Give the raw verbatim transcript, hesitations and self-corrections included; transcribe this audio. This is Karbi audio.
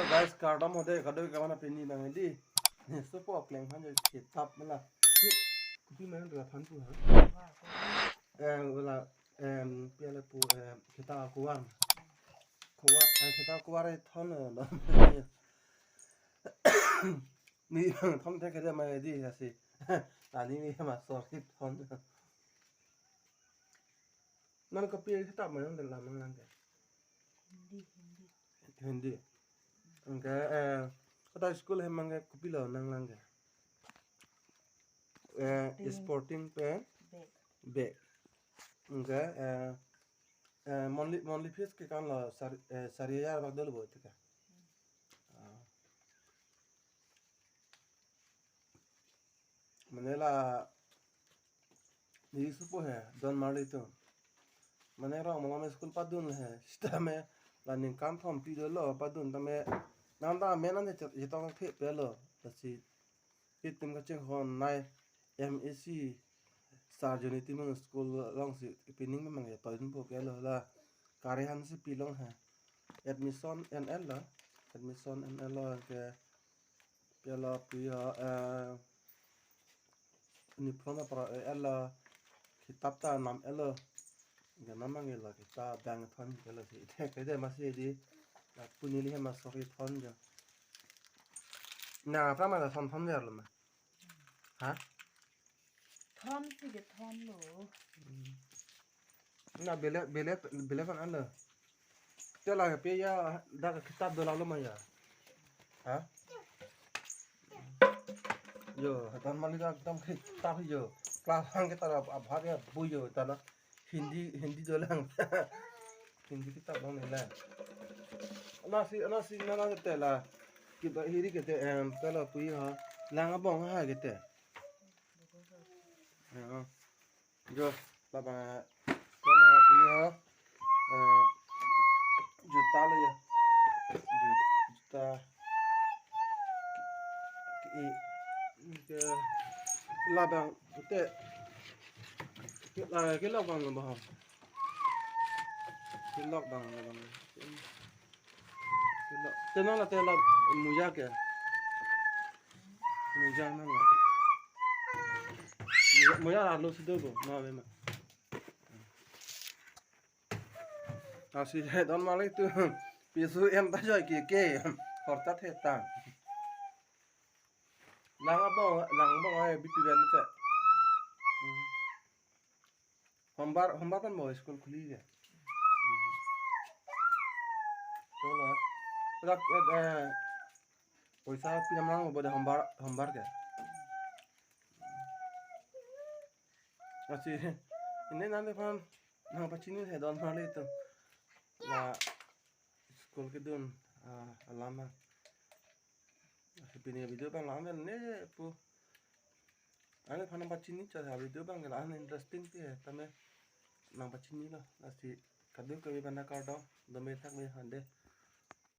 Guys, kardom ho dei, kadokave kawana pini bang di. Ne supo akleng aphan jo kitap mala. Kopi mana dua phan pu ha? Em, wala, em, pi ale pu, em, kita kuwar. Kuwar, eh, kita kuwar e thon, eh, no. Ni thon te kede ma di asi. Tadi ni ma sorry thon. Non kopi kita mana dalam nanglang ke? Hindi, Hindi. Hindi. Anke, eh, kota school hem anke kopilo nanglang ke? Eh, Sporting. Sporting pen? Bag. Bag. Anke, eh, eh, monthly, monthly fees ke kan lo sar-, eh, sari hajar bak dolo bo tika. Ah. Mane la, ni supo he, don marli tu. Mane rong malom school padun he, sitame la ningkan thom pi dolo padun tame, nang ta men an je chetong the pelo, lasi, itum kachinghon nai, M A C, Sarjoni Timung school alongsi, pining memang ya, padun po pelo la, kare han si pilong he. Admission N L lo, admission N L lo ke, pelo pi ho, eh, uniform apra, eh, elo, kitap ta nam elo. Ga nam angelo kita bang thon elo si. Ite kede masi di. La pu neli hem sorry thon jo. Na, pra ma thon thon ver lo ma. Ha? Thon si ke thon lo. Na bele, bele, bele kan anda. Te la pe ya, dak kitap dolo ma ya. Ha? Jo, don marli ta ekdom kitap jo. Class hang kita la abhat ya bu jo ta la. Hindi, Hindi dolang. Hindi kitap dong ni la. Nasi, nasi nana te la. Kita hiri kete em, ta la pu ha. Lang abong ha kete. Ya. Jo, baba. Kalau pu ha. Eh, juta lo ya. Ju-, juta. Ke, ke, labang, te. Ke, la, kelok bang lo baham. Kelok bang lo bang. Kelok. Te non la te la muja ke. Muja non la. Muja, muja la lo si do bo, ma be ma. Asi he don marli tu. Pisu em ta joi ke ke. Horta the ta. Lang abong, lang abong ai B P P L te. Hombar, hombar kan bo school khuli ke. Sola. Rak, eh, poisa pinam lang bo de hombar, hombar ke. Asi, ini nanti kan nang pachini he don marli tu. La school kedun, ah, alama. Pini video abang la-an ne pu. Ane aphan nang pachini chot ha video abang la-an interesting ti he tame nang pachini lo. Lasi kadokave aphan ta kardom, dome thak me hande.